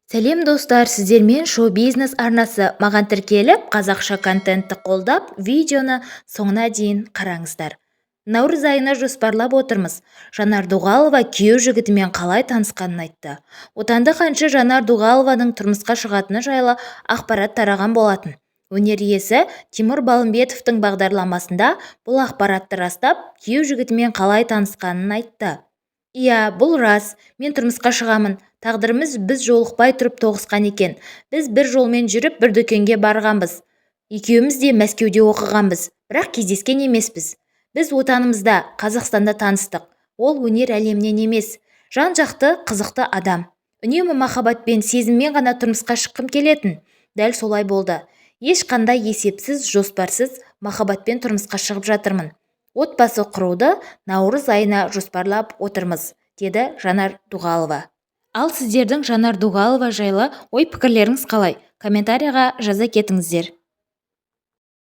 Сәлем, достар! Сіздермен шоу-бизнес арнасы. Маған тіркеліп, қазақша контентті қолдап, видеоны соңына дейін қараңыздар. Наурыз айына жоспарлап отырмыз. Жанар Дұғалова күйеу жігітімен қалай танысқанын айтты. Отандық әнші Жанар Дұғалованың тұрмысқа шығатыны жайлы ақпарат тараған болатын. Өнер иесі Тимур Балымбетовтың бағдарламасында бұл ақпаратты растап, күйеу жігітімен қалай танысқанын айтты. Иә, бұл рас, мен тұрмысқа шығамын. Тағдырымыз біз жолықпай тұрып тоғысқан екен. Біз бір жолмен жүріп, бір дүкенге барғанбыз. Екеуміз де Мәскеуде оқығанбыз, бірақ кездескен емеспіз. Біз отанымызда, Қазақстанда таныстық. Ол өнер әлемінен емес. Жан-жақты, қызықты адам. Үнемі махаббатпен, сезіммен ғана тұрмысқа шыққым келетін. Дәл солай болды. Ешқандай есепсіз, жоспарсыз махаббатпен тұрмысқа шығып жатырмын. Отбасы құруды наурыз айына жоспарлап отырмыз, деді Жанар Дұғалова. Ал сіздердің Жанар Дұғалова жайлы ой-пікірлеріңіз қалай? Комментарияға жаза кетіңіздер.